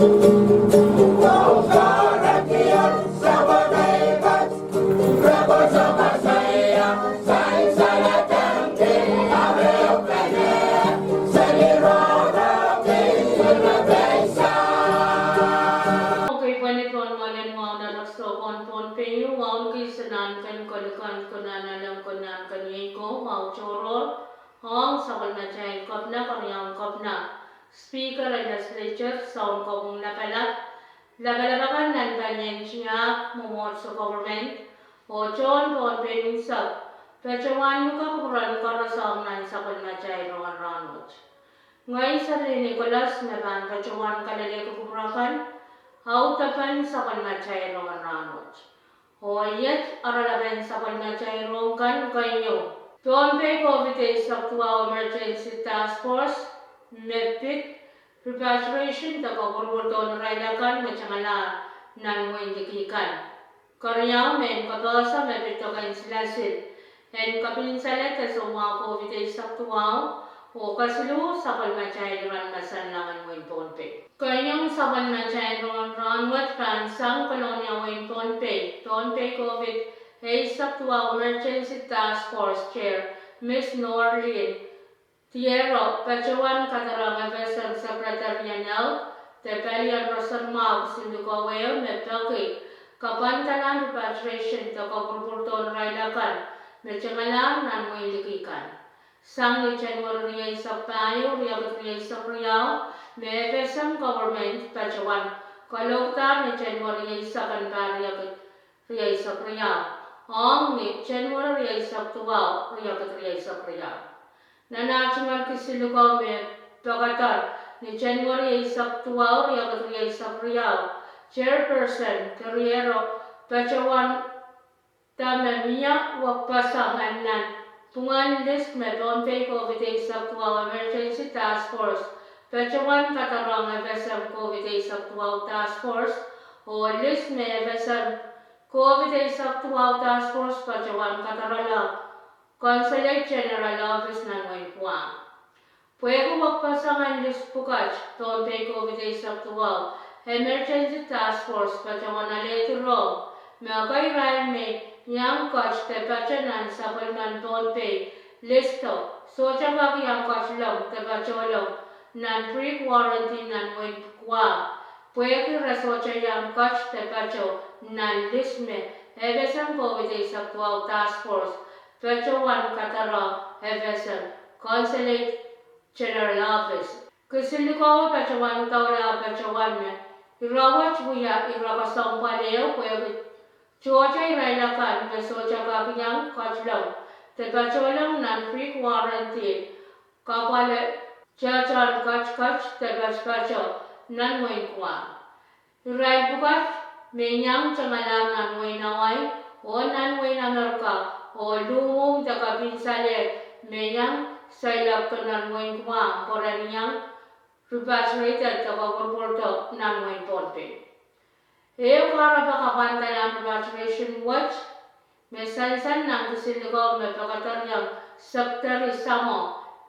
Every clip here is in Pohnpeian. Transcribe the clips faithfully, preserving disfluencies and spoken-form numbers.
Okei, pwehn pwon mwoalen wahu nan Reksto Pwon Pohnpei, wahu kis nan ken kolikan, kunan aleng kunan ken iei ko, wahu tohrohr ong sapwellimatail Kepina, Keriaun Kepina, Speaker en Legislature, Sounkopwung Lapalap, lapalap akan nan palien tiahk, mwomwohdiso, government, oh tohn Pohnpei unsek, patohwan luke kupwuren koaros ong nan sapwellimatail rongen rahnwet. Ngehi Serlin Nicholas me pahn patohwan kalelehki kupwur akan audepen sapwellimatail rongen rahnwet. Oh iet oaralapen sapwellimatail rohng kan keieu: Pohnpei COVID eisek duwau Emergency Task Force me pid repatriation de kopwurupwurdohn irail akan me tengalahr nan wehin liki kan. Keriau, mehn kapehse me pid doken silasil en kepinsalehda soumwahu COVID eisek duwau, oh kesiluh sapwellimatail iren masanlamen wehin Pohnpei. Keieun sapwellimatail rongen rahnwet pahn sang Kolonia, wehin Pohnpei, Pohnpei COVID eisek duwau Emergency Task Force Chair, Miss Norlin Diero, patohwan kadarong FSM Secretary en Health de palien rosormwahu, kisinlikou ehu me peki kapwandalahn repatriation de kopwurupwurdohn irail akan me tengalahr nan wehin liki kan. Sang ni January rieisek pahieu, riekid rieisek riau, me FSM government patohwan kalohkdahr ni January eisek en pahr, riekid rieisek riau, ong ni January rieisek duwau, riekid rieisek riau. Nan ah tungoal kisinlikou me pekeder ni January eisek duwau, riekid rieisek riau, Chairperson Diero patohwan nda me mie wekpeseng en nan pwungen list me Pohnpei COVID eisek duwau Emergency Task Force patohwan kadarong FSM COVID eisek duwau Task Force, oh list me FSM COVID eisek duwau Task Force patohwan kadarola Consulate General Office nan wehin Guam. Pwehki wekpeseng en list pwukat Pohnpei COVID eisek duwau Emergency Task Force patohwan alehdi rohng me ekei irail me iang ket de pato nan sapwellimen Pohnpei listo sohte kak iang ketilong de patohlong nan pre-quarantine nan wehin Guam, pwehki re sohte iang ket de pato nan list me FSM COVID eisek duwau Task Force patohwan kadarohng FSM Consulate General Office. Kisinlikowo patohwan doula patohwan me ire wet wia ire kesempwal ehu pwehki tohto irail akan me sohte kak iang ketilong de patohlong nan pre-quarantine kapwale tohtohn ketiket de patopato nan wehin Guam. Irail pwukat me iang tengalahr nan wehin Hawaii oh nan wehin Amerika, oh luhmwuhm de kepinsalehd me iang seiloakdo nan wehin Guam pwe ren iang repatriated de kopwurupwurdo nan wehin Pohnpei. Ehu kahrepe kapwandalahn repatriation wet me sansal nan kisinlikou me pekeder iang Secretary Samo,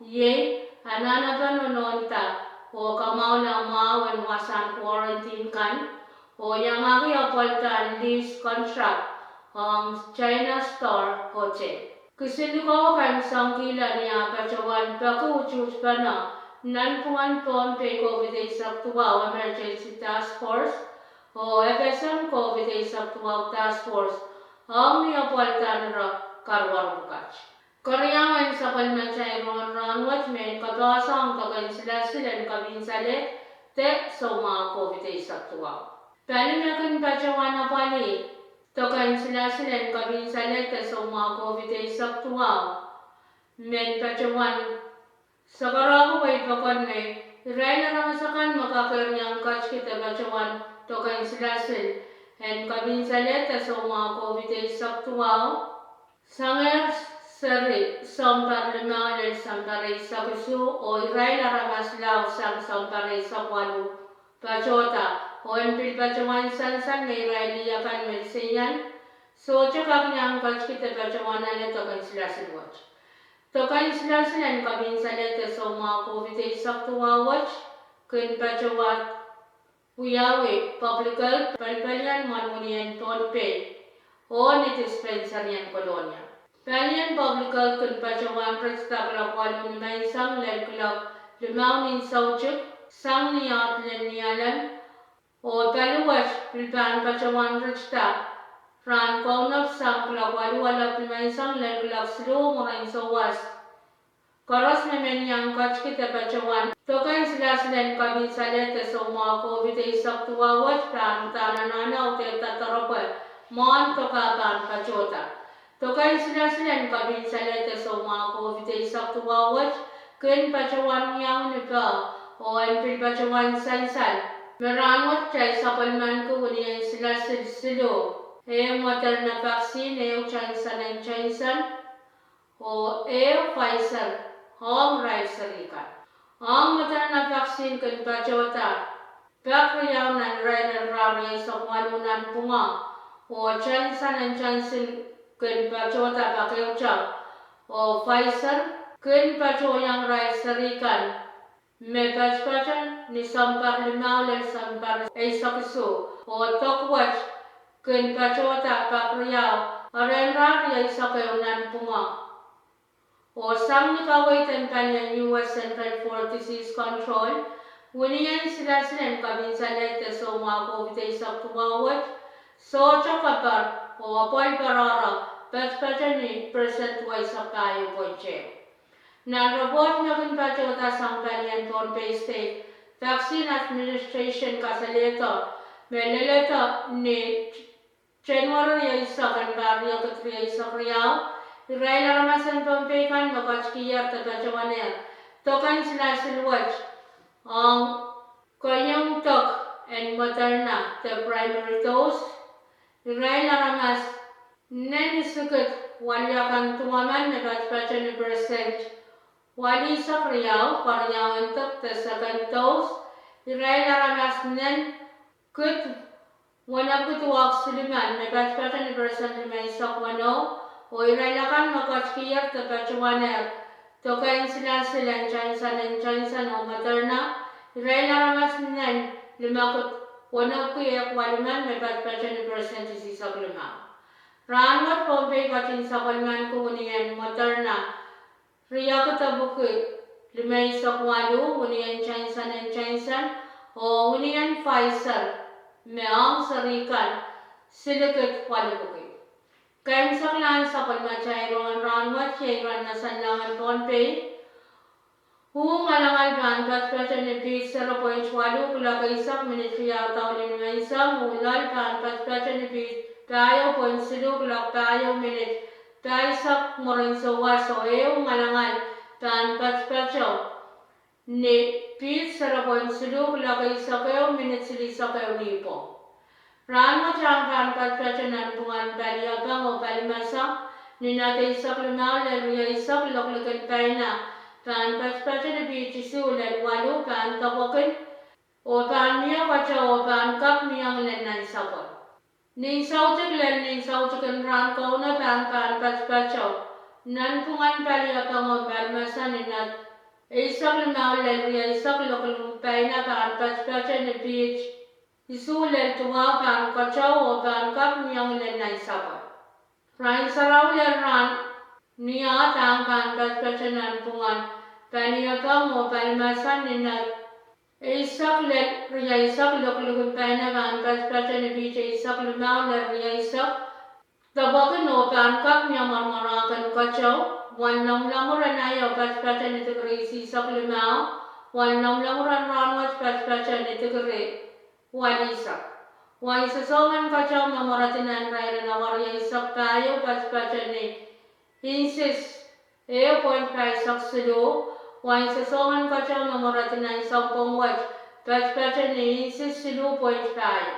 iei anahnepen nonohnda oh kamwahula mwahu en wasahn quarantine kan, oh iangahki apwalda en lease contract ong China Star Hotel. Kisinlikowo kaimwisekihla ni ah patohwan peki utuhtpene nan pwungen Pohnpei COVID eisek duwau Emergency Task Force oh FSM COVID eisek duwau Task Force ong ni apwalda en ire karuwaru pwukat. Keriau en sapwellimatail rongen rahnwet mehn kapehse ong doken silasil en kepinsalehd de soumwahu COVID eisek duwau. Pali me kin patohwan apwalih doken silasil en kepinsalehd de soumwahu COVID eisek duwau men patohwan sakaraki wehi pokon me irail aramas akan me kak iang ketiki de patohwan doken silasil en kepinsalehd de soumwahu COVID eisek duwau, sangehr seri sounpar limau lel sounpar eisek isuh, oh irail aramas laud sang sounpar eisek waluh patohda, oh en pil patohwan sansal me irail lih akan me liseian sohte kak iang ketiki de patohwan ale doken silasil wet. Doken silasil en kepinsalehd de soumwahu COVID eisek duwau wet kin patohwan wiawi public health, pelipelian mwohn Unien Pohnpei, oh ni dispensary en Kolonia. Palien public health kin patohwan ritida kuloak waluh nimenseng lel kuloak limau nin soutik, sang ni aht lel Nialem, oh pali wet pil pahn patohwan ritida rahn Kaunop sang kuloak waluh elep nimenseng lel kuloak siluh mwurin souwas. Koaros me men iang ketiki de patohwan doken silasil en kepin salehde soumwahu COVID eisek duwau wet pahn uhdahn anahne audehda doaropwe mwohn doke pahn patohda. Doken silasil en kepin salehde soumwahu COVID eisek duwau wet kin patohwan wiawi ni peh, oh en pil patohwan sansal me rahnwet kitail sapwellimaniki unien silasil siluh, ehu Moderna vaccine, ehu Johnson and Johnson, oh ehu Pfizer, ong irail seri kan. Ong Moderna vaccine kin patohda pak riau nan irair en rahn rieisek waluh nanpwungara, oh Johnson and Johnson kin patohda pak ehute, oh Pfizer kin patohiong irail seri kan me patpato ni sounpar limau lel sounpar eisek isuh, oh dok wet kin patohda pak riau, erein rahn rieisek ehu nanpwungara. Oh sang ni kaweid en palien U S Centers for Disease Control, unien silasil en kepin salehde soumwahu COVID eisek duwau wet sohte keper, oh apwal pwarohro patpato ni percent duweisek pahieu point ehu. Nan report me kin patohda sang palien Pohnpei State Vaccine Administration kasalehda me leledo ni January rieisek en pahr riekid rieisek riau, irail aramas en Pohnpei kan me ketikihier de patohwanehr doken silasil wet ong keieun dok en Moderna de primary dose, irail aramas nen isikid weliakan duwemen me patpato ni percent walihsek riau, keriaun dok de second dose, irail aramas nen kid wenepwiki duwau silimen me patpato ni percent limeisek weneu, oh irail akan me ketikihier de patohwanehr doken silasil en Johnson and Johnson oh Moderna, irail aramas nen limekid wenepwiki ehk welimen me patpato ni percent isihsek limau. Rahnwet Pohnpei ketin sapwellimaniki unien Moderna riekidepwiki limeisek waluh, unien Johnson and Johnson, oh unien Pfizer me ong seri kan silikid wenepwiki. Keimwseklahn sapwellimatail rongen rahnwet iei ren nasanlahng en Pohnpei, uh ngalangal pahn patpato ni piht sero point waluh kuloak eisek minit riau daulin nimenseng, uh loal pahn patpato ni piht pahieu point siluh kuloak pahieu minit pahisek mwurin souwas, oh ehu ngalangal pahn patpato ni piht sero point siluh kuloak eisek ehu minit silihsek ehu nipwong. Rahnwet ahng pahn patpato nanpwungen paliepeng oh palimese ni nat eisek limau lel rieisek, lokolok en paina pahn patpato ni piht isuh lel waluh pahn depwekin, oh pahn mie keteu oh pahn kak mihong lel nansapwe. Nin soutik lel nin soutik en rahn Kaunop ahng pahn patpato nanpwungen paliepeng oh palimese ni nat eisek limau lel rieisek, lokolok en paina pahn patpato ni piht isuh lel duwau pahn keteu oh pahn kak mihong lel nansapwe. Rahn sarawi lel rahn Niehd ahng pahn patpato nanpwungen paliepeng oh palimese ni nat eisek lel rieisek, lokolok en paina pahn patpato ni piht eisek limau lel rieisek, depwekin oh pahn kak mie mwarmwarahken keteu. Wen lomwlomwur en aio patpato ni dikiri isihsek limau, wen lomwlomwur en rahnwet patpato ni dikiri walihsek. Wen sosohng en keteu me mweredi nan irair en awa rieisek pahieu patpato ni inches ehu point pahisek siluh, wen sosohng en keteu me mweredi nan sounpwong wet patpato ni inches siluh point pahieu.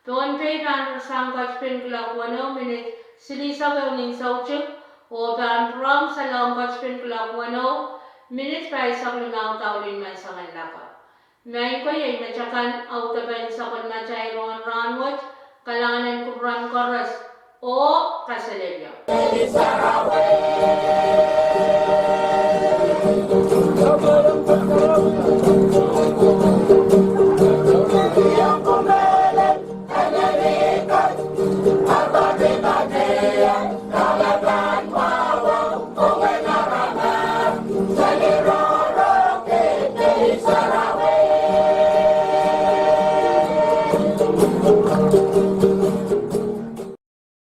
Pohnpei pahn rasehng ketipin kuloak weneu minit silihsek ehu nin soutik, oh pahn pwurehng salehng ketipin kuloak weneu minit pahisek limau daulin nimenseng en lakapw. Maing ko, iei metakan audepen sapwellimatail rongen rahnwet. Kalahngan en kupwuren koaros oh kaselehlie.